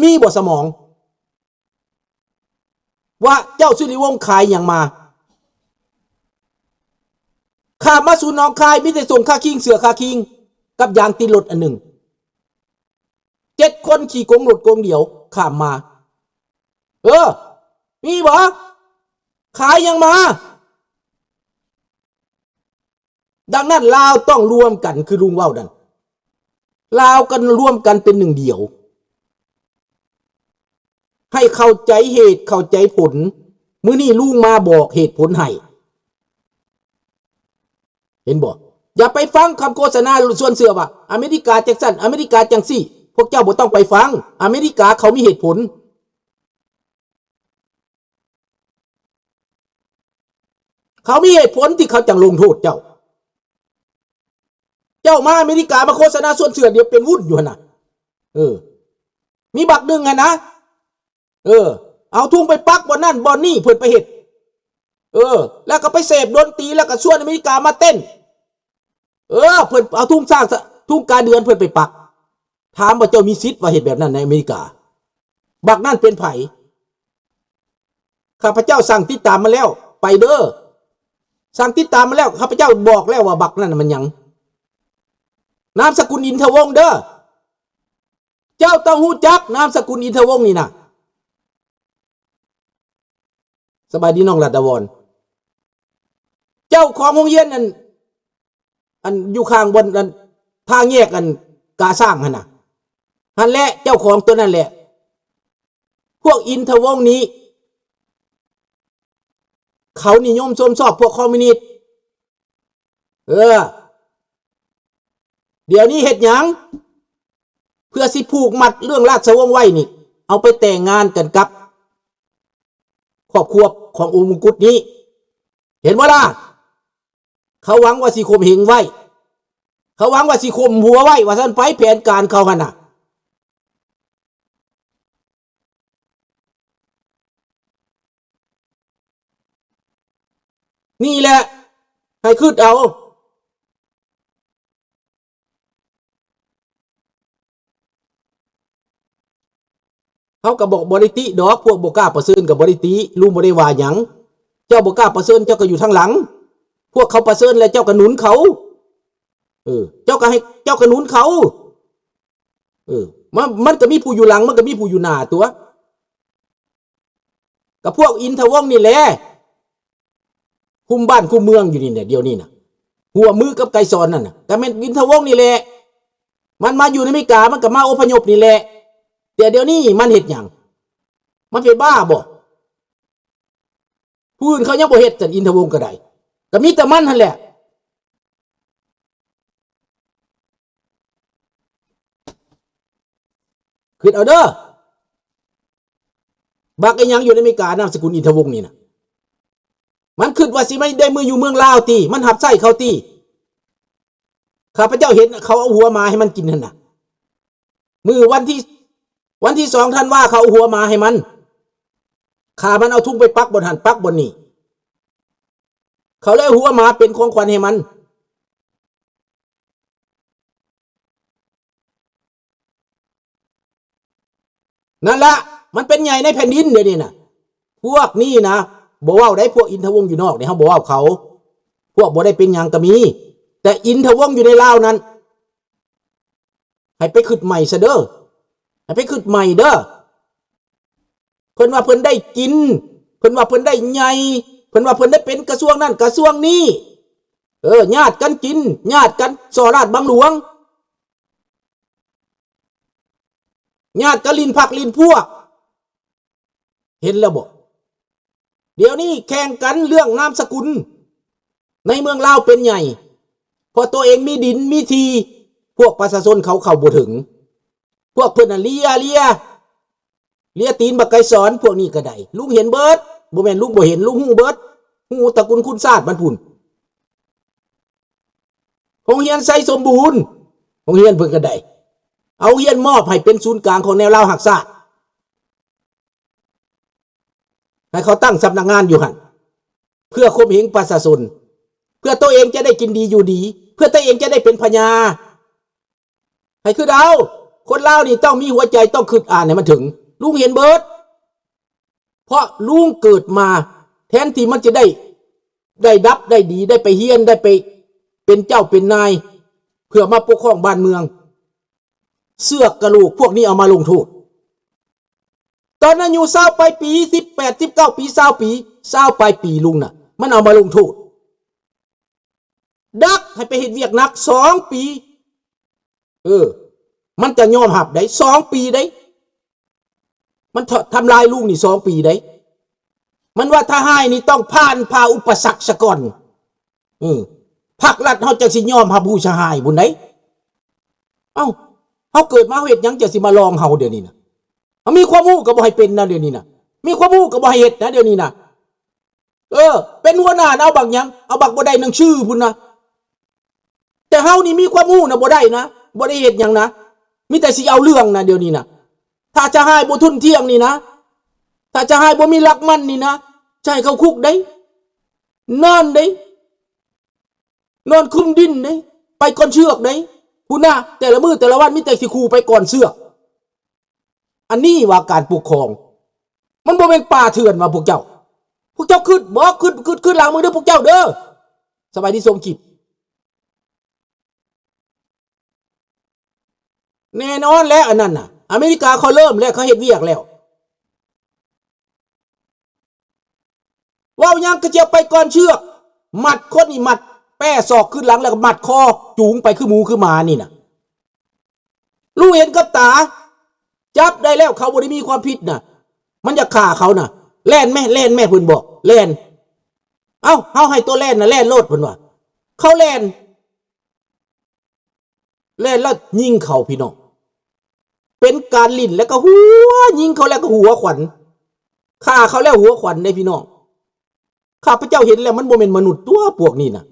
ມີບໍ່ສະໝອງ? ວ່າເຈົ້າສຸລິວົງຂາຍຫຍັງມາ? ຂ້າມມາສູ່ໜອງຄາຍ ມີແຕ່ສົ້ງຄາຄີງ ເສື້ອຄາຄີງ ກັບຢາງຕິດລົດອັນໜຶ່ງ. ເຈັດຄົນຂີ່ກົງລົດກົງດຽວຂ້າມມາ. ເອີ ມີບໍ່? ຂາຍຫຍັງມາ? ດັ່ງນັ້ນ ລາວຕ້ອງລວມກັນ ຄືລຸງເວົ້ານັ້ນ ລາວກັນລວມກັນເປັນໜຶ່ງດຽວ ໃຫ້ເຂົ້າໃຈເຫດເຂົ້າໃຈຜົນ. ມື້ນີ້ລຸງມາບອກເຫດຜົນໃຫ້ ເຫັນບໍ່? ຢ່າໄປຟັງຄຳໂຄສະນາຊວນເຊື່ອວ່າ ອາເມລິກາຈັ່ງຊັ້ນ ອາເມລິກາຈັ່ງຊີ້. ພວກເຈົ້າບໍ່ຕ້ອງໄປຟັງ. ອາເມລິກາເຂົາມີເຫດຜົນ. ເຂົາມີເຫດຜົນທີ່ເຂົາຈັ່ງລົງໂທດເຈົ້າ. ເຈົ້າມາອາເມລິກາມາໂຄສະນາຊວນເຊື່ອ ດຽວເປັນວຸ້ນຢູ່ຫັ້ນນະ. ເອີ ມີບັກໜຶ່ງຫັ້ນນະ ເອີ ເອົາທຸງໄປປັກບ່ອນນັ້ນບ່ອນນີ້ ເພິ່ນໄປເຮັດ ເອີ ແລ້ວກໍໄປເສບດົນຕີ ແລ້ວກໍຊວນອາເມລິກາມາເຕັ້ນ. ເອີ ເພິ່ນເອົາທຸງສ້າງ ທຸງກາເດືອນເພິ່ນໄປປັກ. ຖາມວ່າເຈົ້າມີສິດວ່າເຮັດແບບນັ້ນໃນອາເມລິກາ? ບັກນັ້ນເປັນໃຜ? ຂ້າພະເຈົ້າສັ່ງຕິດຕາມມາແລ້ວ ໄປເດີ. ສັ່ງຕິດຕາມມາແລ້ວ ຂ້າພະເຈົ້າບອກແລ້ວວ່າບັກນັ້ນນະມັນຫຍັງ? ນາມສະກຸນອິນທະວົງເດີ. ເຈົ້າຕ້ອງຮູ້ຈັກນາມສະກຸນອິນທະວົງນີ້ນະ. ສະບາຍດີນ້ອງລັດດາວອນ. ເຈົ້າຂອງໂຮງຮຽນອັນ ອັນຢູ່ຂ້າງບ່ອນອັນທາງແຍກອັນກາຊ້າງຫັ້ນນະ ຫັ້ນແຫຼະ ເຈົ້າຂອງໂຕນັ້ນແຫຼະ. ພວກອິນທະວົງນີ້ ເຂົານິຍົມຊົມຊອບພວກຄອມມິວນິດ. ເອີ ດຽວນີ້ເຮັດຫຍັງ? ເພື່ອຊິຜູກມັດເລື່ອງລາຊະວົງໄວ້ນີ້ ເອົາໄປແຕ່ງງານກັນກັບຄອບຄົວຂອງອົງມົງກຸດນີ້. ເຫັນບໍ່ລະ? ເຂົາຫວັງວ່າຊິຂົ່ມເຫງໄວ້ ເຂົາຫວັງວ່າຊິຂົ່ມຫົວໄວ້ ວ່າຊັ້ນໄປ ແຜນການເຂົາຫັ້ນນະ. ນີ້ແຫຼະ ໃຫ້ຄິດເອົາ. ເຮົາກໍບໍ່ ບໍ່ໄດ້ຕິດອກ ພວກບໍ່ກ້າປະເຊີນກໍບໍ່ໄດ້ຕິ ລຸງບໍ່ໄດ້ວ່າຫຍັງ. ເຈົ້າບໍ່ກ້າປະເຊີນ ເຈົ້າກໍຢູ່ທາງຫຼັງ ພວກເຂົາປະເຊີນແລ້ວ ເຈົ້າກໍໜູນເຂົາ. ເອີ ເຈົ້າກໍໃຫ້ ເຈົ້າກໍໜູນເຂົາ. ເອີ ມັນ ມັນກໍມີຜູ້ຢູ່ຫຼັງ ມັນກໍມີຜູ້ຢູ່ໜ້າຕົວະ. ກໍພວກອິນທະວົງນີ້ແຫຼະ ຄຸມບ້ານຄຸມເມືອງຢູ່ນີ້ແຫຼະ ດຽວນີ້ນະ ຮ່ວມມືກັບໄກສອນນັ້ນນະ ກໍແມ່ນອິນທະວົງນີ້ແຫຼະ. ມັນມາຢູ່ໃນອາເມລິກາ ມັນກໍມາອົບພະຍົບນີ້ແຫຼະ ແຕ່ດຽວນີ້ມັນເຮັດຫຍັງ? ມັນເປັນບ້າບໍ? ຜູ້ອື່ນເຂົາຍັງບໍ່ເຮັດຊັ້ນ ອິນທະວົງກໍໄດ້ ກໍມີແຕ່ມັນຫັ້ນແຫຼະ. ຄິດເອົາເດີ ບັກອີຫຍັງຢູ່ໃນອາເມລິກາ ນາມສະກຸນອິນທະວົງນີ້ນະ? ມັນຄິດວ່າຊິມາໄດ້ມືຢູ່ເມືອງລາວຕິ? ມັນຮັບໃຊ້ເຂົາຕິ? ຂ້າພະເຈົ້າເຫັນເຂົາເອົາຫົວໝາໃຫ້ມັນກິນຫັ້ນນະ ມື້ວັນທີ ວັນທີສອງທັນວາ ເຂົາເອົາຫົວໝາໃຫ້ມັນ ຂ້າມັນ ເອົາທຸງໄປປັກບ່ອນຫັ້ນປັກບ່ອນນີ້ ເຂົາເລີຍເອົາຫົວໝາເປັນຂອງຂວັນໃຫ້ມັນ. ນັ້ນລະ ມັນເປັນໃຫຍ່ໃນແຜ່ນດິນດຽວນີ້ນະ. ພວກນີ້ນະ ບໍ່ເວົ້າໄດ້ ພວກອິນທະວົງຢູ່ນອກນີ້ ເຮົາບໍ່ເວົ້າເຂົາ ພວກບໍ່ໄດ້ເປັນຫຍັງກໍມີ ແຕ່ອິນທະວົງຢູ່ໃນລາວນັ້ນ ໃຫ້ໄປຄິດໃໝ່ຊະເດີ ໃຫ້ໄປຄິດໃໝ່ເດີ. ເພິ່ນວ່າເພິ່ນໄດ້ກິນ ເພິ່ນວ່າເພິ່ນໄດ້ໃຫຍ່ ເພິ່ນວ່າເພິ່ນໄດ້ເປັນກະຊວງນັ້ນກະຊວງນີ້ ເອີ ຍາດກັນກິນ ຍາດກັນສໍ້ລາດບັງຫຼວງ ຍາດກັນຫຼິ້ນພັກຫຼິ້ນພວກ. ເຫັນແລ້ວບໍ? ດຽວນີ້ແຂ່ງກັນເລື່ອງນາມສະກຸນ ໃນເມືອງລາວເປັນໃຫຍ່ ເພາະໂຕເອງມີດິນມີທີ່ ພວກປະຊາຊົນເຂົາເຂົ້າບໍ່ເຖິງ. ພວກເພິ່ນນະເລຍ ເລຍ ເລຍຕີນບັກໄກສອນ ພວກນີ້ກໍໄດ້ ລຸງເຫັນເບິດ ບໍ່ແມ່ນລຸງບໍ່ເຫັນ ລຸງຮູ້ເບິດ ຮູ້ຕະກຸນຄຸນຊາດມັນພຸ້ນ. ໂຮງຮຽນໄຊສົມບູນ ໂຮງຮຽນເພິ່ນກໍໄດ້ ເອົາໂຮງຮຽນມອບໃຫ້ເປັນສູນກາງຂອງແນວລາວຮັກຊາດ ໃຫ້ເຂົາຕັ້ງສຳນັກງານຢູ່ຫັ້ນ ເພື່ອຂົ່ມເຫງປະຊາຊົນ ເພື່ອໂຕເອງຈະໄດ້ກິນດີຢູ່ດີ ເພື່ອໂຕເອງຈະໄດ້ເປັນພະຍາ. ໃຫ້ຄິດເອົາ ຄົນລາວນີ້ຕ້ອງມີຫົວໃຈ ຕ້ອງຄິດອ່ານໃຫ້ມັນເຖິງ. ລຸງເຫັນເບິດ. ເພາະລຸງເກີດມາ ແທນທີ່ມັນຈະໄດ້ ໄດ້ດັບໄດ້ດີ ໄດ້ໄປຮຽນ ໄດ້ໄປເປັນເຈົ້າເປັນນາຍ ເພື່ອມາປົກຄອງບ້ານເມືອງ, ເຊືອກກະໂຫຼກພວກນີ້ເອົາມາລົງໂທດ. ຕອນອາຍຸຊາວປາຍປີ ສິບແປດ ສິບເກົ້າປີ ຊາວປີ ຊາວປາຍປີລຸງນະ ມັນເອົາມາລົງໂທດ. ດັກໃຫ້ໄປເຮັດວຽກໜັກສອງປີ. ເອີ ມັນຈະຍອມຮັບໄດ້ສອງປີໄດ໋. ມັນທະ ທຳລາຍລຸງນີ້ສອງປີໄດ໋. ມັນວ່າຖ້າຮ້າຍນີ້ຕ້ອງຜ່ານຜ່າອຸປະສັກສະກ່ອນ. ເອີ ພັກລັດເຮົາຈັ່ງຊິຍອມຮັບຮູ້ຊະຮ້າຍພຸ້ນໄດ໋. ເອົ້າ ເຮົາເກີດມາເຮັດຫຍັງຈັ່ງຊິມາລອງເຮົາດຽວນີ້ນະ? ເຮົາມີຄວາມຮູ້ກໍບໍ່ໃຫ້ເປັນນະ ດຽວນີ້ນະ. ມີຄວາມຮູ້ກໍບໍ່ໃຫ້ເຮັດນະ ດຽວນີ້ນະ. ເອີ ເປັນຫົວໜ້ານະ ເອົາບັກຫຍັງ? ເອົາບັກບໍ່ໄດ້ໜັງສືພຸ້ນນະ. ແຕ່ເຮົານີ້ມີຄວາມຮູ້ນະ ບໍ່ໄດ້ນະ ບໍ່ໄດ້ເຮັດຫຍັງນະ ມີແຕ່ຊິເອົາເລື່ອງນະ ດຽວນີ້ນະ. ຖ້າຊະຮ້າຍບໍ່ທຸ່ນທ່ຽງນີ້ນະ ຖ້າຊະຮ້າຍບໍ່ມີຫຼັກໝັ້ນນີ້ນະ ຈະໃຫ້ເຂົ້າຄຸກໄດ໋ ນອນໄດ໋ ນອນຄຸມດິນເດ້ ໄປກ່ອນເຊືອກເດ້ ພຸ້ນນະ. ແຕ່ລະມື້ແຕ່ລະວັນມີແຕ່ຊິຂູ່ໄປກ່ອນເຊືອກ. ອັນນີ້ວ່າການປົກຄອງ ມັນບໍ່ແມ່ນປ່າເຖື່ອນວ່າພວກເຈົ້າ. ພວກເຈົ້າຄິດບໍ່? ຄິດ ຄິດ ຄິດລ້າງມືເດີພວກເຈົ້າເດີ. ສະບາຍດີ ສົມຄິດ. ແນ່ນອນແລ້ວ ອັນນັ້ນນະ ອາເມລິກາເຂົາເລີ່ມແລ້ວ ເຂົາເຮັດວຽກແລ້ວ. ເວົ້າຫຍັງກໍຈະໄປກ່ອນເຊືອກ ມັດຄົນນີ້ ມັດແປ້ສອກຂຶ້ນຫຼັງ ແລ້ວກໍມັດຄໍຈູງໄປຄືໝູຄືໝານີ້ນະ. ຮູ້ເຫັນກັບຕາ ຈັບໄດ້ແລ້ວ ເຂົາບໍ່ໄດ້ມີຄວາມຜິດນະ ມັນຢາກຂ້າເຂົານະ. ແລ່ນແມ ແລ່ນແມ ເພິ່ນບອກ ແລ່ນ. ເອົ້າ ເຮົາໃຫ້ຕົວແລ່ນນະ ແລ່ນໂລດ ເພິ່ນວ່າ. ເຂົາແລ່ນ ແລ່ນແລ້ວຍິງເຂົາ ພີ່ນ້ອງ ເປັນການຫຼິ້ນ ແລ້ວກໍຫົວ ຍິງເຂົາແລ້ວກໍຫົວຂວັນ ຂ້າເຂົາແລ້ວຫົວຂວັນເດ້ ພີ່ນ້ອງ. ຂ້າພະເຈົ້າເຫັນແລ້ວ ມັນບໍ່ແມ່ນມະນຸດຕົວະ ພວກນີ້ນະ.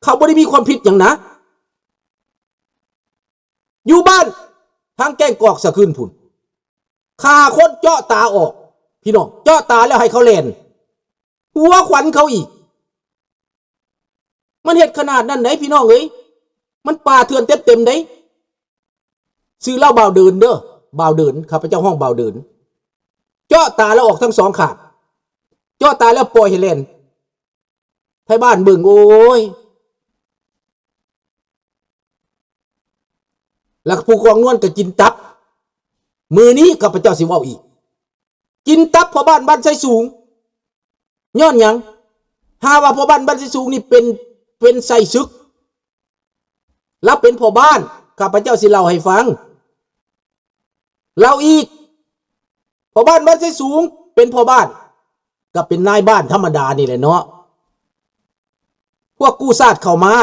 ເຂົາບໍ່ໄດ້ມີຄວາມຜິດຫຍັງນະ. ຢູ່ບ້ານທາງແກ້ງກອກສະຄືນພຸ້ນ ຂ້າຄົນເຈາະຕາອອກ ພີ່ນ້ອງ ເຈາະຕາແລ້ວໃຫ້ເຂົາແລ່ນ ຫົວຂວັນເຂົາອີກ. ມັນເຮັດຂະໜາດນັ້ນໃດ໋ ພີ່ນ້ອງເອີຍ ມັນປ່າເຖື່ອນເຕັມໆໃດ໋. ຊື່ລາວບ່າວເດີນເດີ ບ່າວເດີນ ຂ້າພະເຈົ້າຮ້ອງບ່າວເດີນ. ເຈາະຕາລາວອອກທັງສອງຂ້າງ ເຈາະຕາແລ້ວປ່ອຍໃຫ້ແລ່ນ. ໄທບ້ານເບິ່ງ ໂອ້ຍ ແລ້ວຜູ້ກອງນວນກໍກິນຕັບ. ມື້ນີ້ຂ້າພະເຈົ້າຊິເວົ້າອີກ ກິນຕັບພໍ່ບ້ານບ້ານໄຊສູງ. ຍ້ອນຫຍັງ? ຫາວ່າພໍ່ບ້ານບ້ານໄຊສູງນີ້ເປັນ ເປັນໄຊສຶກ. ລາວເປັນພໍ່ບ້ານ ຂ້າພະເຈົ້າຊິເລົ່າໃຫ້ຟັງ. ເລົ່າອີກ ພໍ່ບ້ານບ້ານໄຊສູງເປັນພໍ່ບ້ານ ກໍເປັນນາຍບ້ານທຳມະດານີ້ແຫຼະເນາະ. ພວກກູ້ຊາດເຂົ້າມາ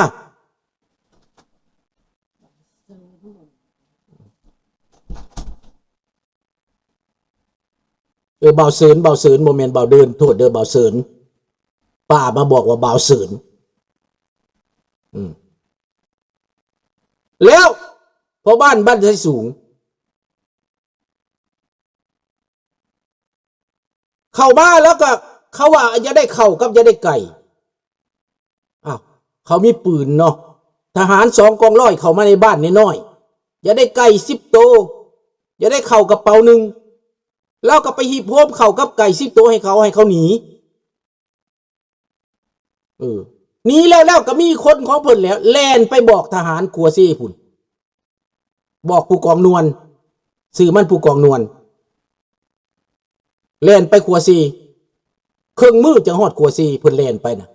ເອີ ບ່າວເສີນ ບ່າວເສີນ ບໍ່ແມ່ນບ່າວເດີນ ໂທດເດີ ບ່າວເສີນ. ປ້າມາບອກວ່າບ່າວເສີນ. ອືມ ແລ້ວພໍ່ບ້ານບ້ານໄຊສູງ ເຂົ້າມາແລ້ວກໍເຂົາວ່າຢາກໄດ້ເຂົ້າກັບຢາກໄດ້ໄກ່. ອ້າວ ເຂົາມີປືນເນາະ ທະຫານສອງກອງຮ້ອຍເຂົ້າມາໃນບ້ານນ້ອຍໆ ຢາກໄດ້ໄກ່ສິບໂຕ ຢາກໄດ້ເຂົ້າກະເປົາໜຶ່ງ. ລາວກໍໄປຮີບໂຮມເຂົ້າກັບໄກ່ສິບໂຕໃຫ້ເຂົາ ໃຫ້ເຂົາໜີ. ເອີ ໜີແລ້ວ ແລ້ວກໍມີຄົນຂອງເພິ່ນແຫຼະ ແລ່ນໄປບອກທະຫານຂົວເຊພຸ້ນ ບອກຜູ້ກອງນວນ ຊື່ມັນຜູ້ກອງນວນ ແລ່ນໄປຂົວເຊ ເຄິ່ງມື້ຈັ່ງຮອດຂົວເຊ ເພິ່ນແລ່ນໄປນະ.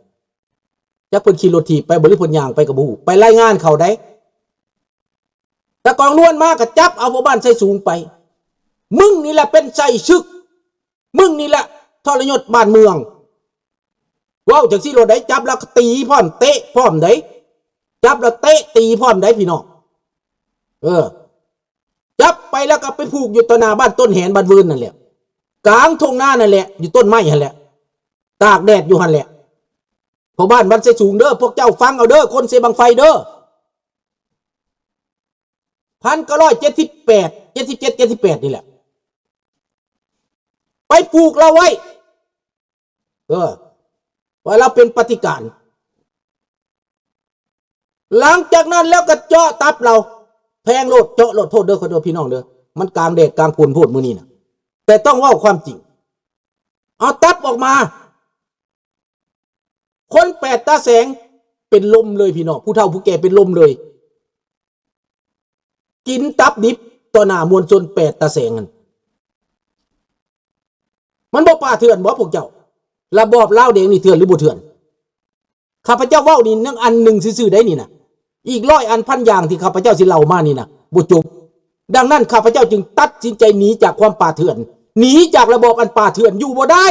ຈັກເພິ່ນຂີ່ລົດຖີບໄປບໍ່ ຫຼືເພິ່ນຍ່າງໄປກໍບໍ່ຮູ້ ໄປລາຍງານເຂົາໄດ໋. ຕາກອງນວນມາກໍຈັບເອົາພໍ່ບ້ານໄຊສູງໄປ ມຶງນີ້ແຫຼະເປັນໄຊສຶກ ມຶງນີ້ແຫຼະທໍລະຍົດບ້ານເມືອງ. ເວົ້າຈັ່ງຊີ້ໂລດໄດ໋ ຈັບແລ້ວກໍຕີພ້ອມ ເຕະພ້ອມໄດ໋ ຈັບແລ້ວເຕະຕີພ້ອມໄດ໋ ພີ່ນ້ອງ. ເອີ ຈັບໄປແລ້ວກໍໄປຜູກຢູ່ຕໍ່ໜ້າບ້ານຕົ້ນແຫນ ບ້ານເວີນນັ້ນແຫຼະ ກາງທົ່ງນານັ້ນແຫຼະ ຢູ່ຕົ້ນໄມ້ຫັ້ນແຫຼະ ຕາກແດດຢູ່ຫັ້ນແຫຼະ. ພໍ່ບ້ານບ້ານໄຊສູງເດີ ພວກເຈົ້າຟັງເອົາເດີ ຄົນເຊບັ້ງໄຟເດີ ພັນເກົ້າຮ້ອຍເຈັດສິບແປດ ເຈັດສິບເຈັດ ເຈັດສິບແປດນີ້ແຫຼະ ໄປຜູກລາວໄວ້. ເອີ ວ່າລາວເປັນປະຕິການ. ຫຼັງຈາກນັ້ນແລ້ວກໍເຈາະຕັບລາວ ແທງໂລດ ເຈາະໂລດ ໂທດເດີ ຂໍໂທດພີ່ນ້ອງເດີ ມັນກາງແດດກາງຝົນໂພດມື້ນີ້ນະ ແຕ່ຕ້ອງເວົ້າຄວາມຈິງ ເອົາຕັບອອກມາ ຄົນແປດຕາແສງເປັນລົມເລີຍພີ່ນ້ອງ ຜູ້ເຖົ້າຜູ້ແກ່ເປັນລົມເລີຍ ກິນຕັບດິບຕໍ່ໜ້າມວນຊົນແປດຕາແສງຫັ້ນ ມັນບໍ່ປ່າເຖື່ອນບໍ່ພວກເຈົ້າ? ລະບອບລາວແດງນີ້ເຖື່ອນຫຼືບໍ່ເຖື່ອນ? ຂ້າພະເຈົ້າເວົ້ານີ້ຍັງອັນໜຶ່ງຊື່ໆໄດ໋ນີ້ນະ ອີກຮ້ອຍອັນພັນຢ່າງທີ່ຂ້າພະເຈົ້າຊິເລົ່າມານີ້ນະ ບໍ່ຈົບ. ດັ່ງນັ້ນ ຂ້າພະເຈົ້າຈຶ່ງຕັດສິນໃຈໜີຈາກຄວາມປ່າເຖື່ອນ, ໜີຈາກລະບອບອັນປ່າເຖື່ອນຢູ່ບໍ່ໄດ້.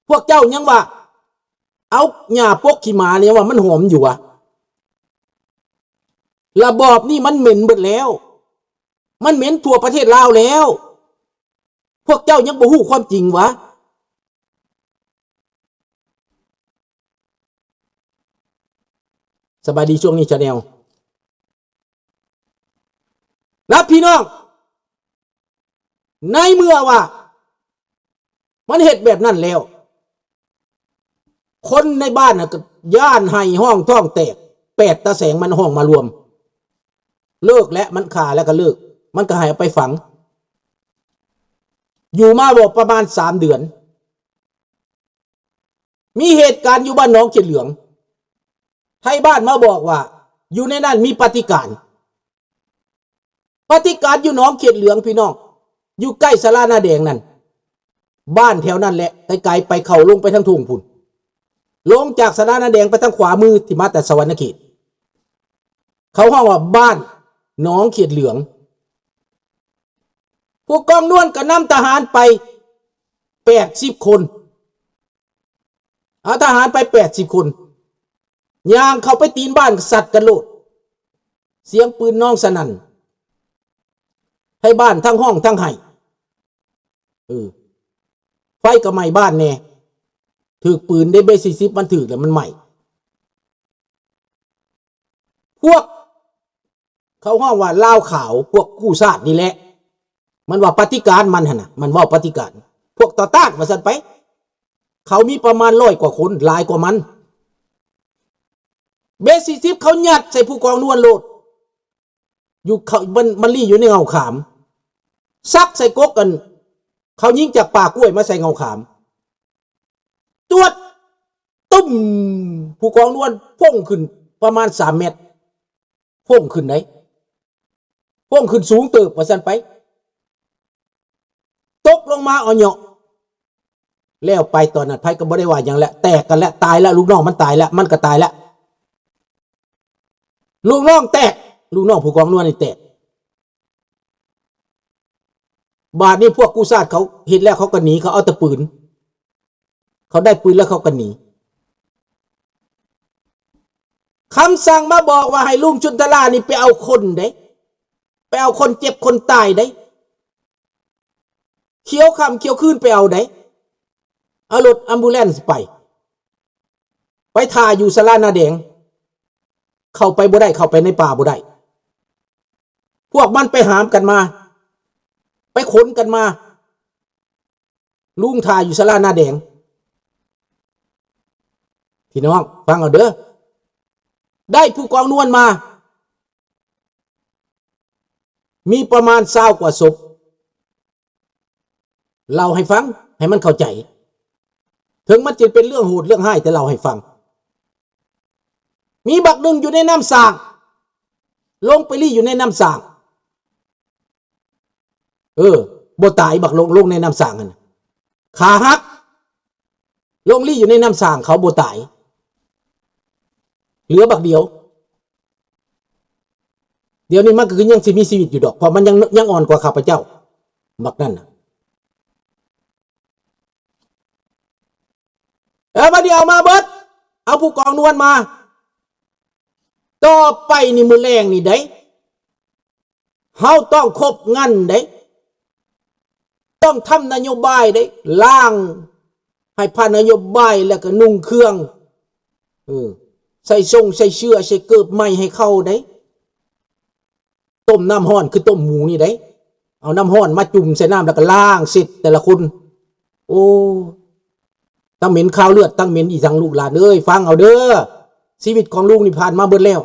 ພວກເຈົ້າຍັງວ່າ ເອົາຫຍ້າປົກຂີ້ໝານີ້ ຍັງວ່າມັນຫອມຢູ່ຫວາ? ລະບອບນີ້ມັນເໝັນເບິດແລ້ວ, ມັນເໝັນທົ່ວປະເທດລາວແລ້ວ. ພວກເຈົ້າຍັງບໍ່ຮູ້ຄວາມຈິງຫວາ? ສະບາຍດີ ຊ່ວງນີ້ Channel ນະພີ່ນ້ອງ. ໃນເມື່ອວ່າມັນເຮັດແບບນັ້ນແລ້ວ ຄົນໃນບ້ານນະກໍຢ້ານໄຫ້ຮ້ອງທ້ອງແຕກ, ແປດຕາແສງມັນຮ້ອງມາລວມ, ເລີກແລ້ວ, ມັນຂ້າແລ້ວກໍເລີກ, ມັນກໍໃຫ້ເອົາໄປຝັງ. ຢູ່ມາບໍ່ປະມານສາມເດືອນ ມີເຫດການຢູ່ບ້ານໜອງເຂດເຫຼືອງ, ໄທບ້ານມາບອກວ່າ ຢູ່ໃນນັ້ນມີປາຕິການ. ປາຕິການຢູ່ໜອງເຂດເຫຼືອງ ພີ່ນ້ອງ, ຢູ່ໃກ້ສາລາໜ້າແດງນັ້ນ, ບ້ານແຖວນັ້ນແຫຼະ, ໄກໆໄປ ເຂົ້າລົງໄປທາງທົ່ງພຸ້ນ, ລົງຈາກສາລາໜ້າແດງໄປທາງຂວາມື ທີ່ມາແຕ່ສະຫວັນນະເຂດ. ເຂົາຮ້ອງວ່າບ້ານໜອງເຂດເຫຼືອງ. ຜູ້ກອງນວນກໍນຳທະຫານໄປແປດສິບຄົນ, ເອົາທະຫານໄປແປດສິບຄົນ ຍ່າງເຂົ້າໄປຕີນບ້ານ ສັດກັນໂລດ, ສຽງປືນນອງສະໜັ່ນ, ໄທບ້ານທັງຮ້ອງທັງໄຫ້. ເອີ ໄຟກໍໄໝ້ບ້ານແດ່, ຖືກປືນເດ້, ເບສີ່ສິບມັນຖືກແລ້ວມັນໄໝ້. ພວກເຂົາຮ້ອງວ່າລາວຂາວ, ພວກກູ້ຊາດນີ້ແຫຼະ, ມັນວ່າປະຕິການມັນຫັ້ນນະ, ມັນເວົ້າປະຕິການ, ພວກຕໍ່ຕ້ານວ່າຊັ້ນໄປ. ເຂົາມີປະມານຮ້ອຍກວ່າຄົນ, ຫຼາຍກວ່າມັນ. ເບສີ່ສິບເຂົາຍັດໃສ່ຜູ້ກອງນວນໂລດ, ຢູ່ເຂົາ ມັນ ມັນລີ້ຢູ່ໃນເຫງົ້າຂາມ, ສັກໃສ່ກົກອັນ ເຂົາຍິງຈາກປ່າກ້ວຍມາໃສ່ເຫງົ້າຂາມ. ຈວດ! ຕຸ້ມ! ຜູ້ກອງນວນໂພງຂຶ້ນປະມານສາມແມັດ, ໂພງຂຶ້ນໃດ໋, ໂພງຂຶ້ນສູງເຕີບວ່າຊັ້ນໄປ, ຕົກລົງມາເອົາເຍາະ. ແລ້ວໄປຕອນນັ້ນ ໃຜກໍບໍ່ໄດ້ວ່າຫຍັງແຫຼະ, ແຕກກັນແຫຼະ, ຕາຍແລ້ວ, ລູກນ້ອງມັນຕາຍແລ້ວ, ມັນກໍຕາຍແລ້ວ. ລູກນ້ອງແຕກ, ລູກນ້ອງຜູ້ກອງນວນນີ້ແຕກ. ບາດນີ້ພວກກູ້ຊາດເຂົາເຮັດແລ້ວ ເຂົາກໍໜີ, ເຂົາເອົາແຕ່ປືນ, ເຂົາໄດ້ປືນແລ້ວເຂົາກໍໜີ. ຄຳສັ່ງມາບອກວ່າໃຫ້ລຸງຊົນທະລານີ້ໄປເອົາຄົນເດ້, ໄປເອົາຄົນເຈັບຄົນຕາຍເດ້, ຂຽວຄ່ຳຂຽວຄືນໄປເອົາເດ້, ເອົາລົດອຳບູແລນໄປ. ໄປຖ້າຢູ່ສາລາໜ້າແດງ, ເຂົ້າໄປບໍ່ໄດ້, ເຂົ້າໄປໃນປ່າບໍ່ໄດ້. ພວກມັນໄປຫາມກັນມາ, ໄປຂົນກັນມາ, ລຸງຖ້າຢູ່ສາລາໜ້າແດງ. ພີ່ນ້ອງຟັງເອົາເດີ, ໄດ້ຜູ້ກອງນວນມາ ມີປະມານຊາວກວ່າສົບ. ເລົ່າໃຫ້ຟັງ ໃຫ້ມັນເຂົ້າໃຈ, ເຖິງມັນຈະເປັນເລື່ອງໂຫດເລື່ອງຮ້າຍ ແຕ່ເລົ່າໃຫ້ຟັງ. ມີບັກໜຶ່ງຢູ່ໃນນ້ຳສ້າງ, ລົງໄປລີ້ຢູ່ໃນນ້ຳສ້າງ. ເອີ ບໍ່ຕາຍ, ບັກລົງ ລົງໃນນ້ຳສ້າງຫັ້ນນະ, ຂາຫັກ. ລົງລີ້ຢູ່ໃນນ້ຳສ້າງ ເຂົາບໍ່ຕາຍ, ເຫຼືອບັກດຽວ. ດຽວນີ້ມັນກໍຄືຍັງຊິມີຊີວິດຢູ່ດອກ, ເພາະມັນຍັງ ຍັງອ່ອນກວ່າຂ້າພະເຈົ້າ, ບັກນັ້ນນະ. ເອີ ບັດນີ້ເອົາມາເບິດ, ເອົາຜູ້ກອງນວນມາ. ຕໍ່ໄປນີ້ ມື້ແລງນີ້ໃດ ເຮົາຕ້ອງຄົບງັນເດ້, ຕ້ອງທຳນະໂຍບາຍເດ້, ລ້າງໃຫ້ຜ່ານນະໂຍບາຍ ແລ້ວກໍນຸ່ງເຄື່ອງ, ເອີ ໃສ່ຊົງໃສ່ເສື້ອ ໃສ່ເກີບໃໝ່ໃຫ້ເຂົາເດ້, ຕົ້ມນ້ຳຮ້ອນຄືຕົ້ມໝູນີ້ເດ້, ເອົານ້ຳຮ້ອນມາຈຸ່ມໃສ່ນ້ຳ ແລ້ວກໍລ້າງເຊັດແຕ່ລະຄົນ. ໂອ້ ເ ທັງເໝັນຄາວເລືອດ ທັງເໝັນອີ່ສັງ ລູກຫຼານເອີຍ ຟັງເອົາເດີ. ຊີວິດຂອງລູກນີ້ຜ່ານມາເບິດແລ້ວ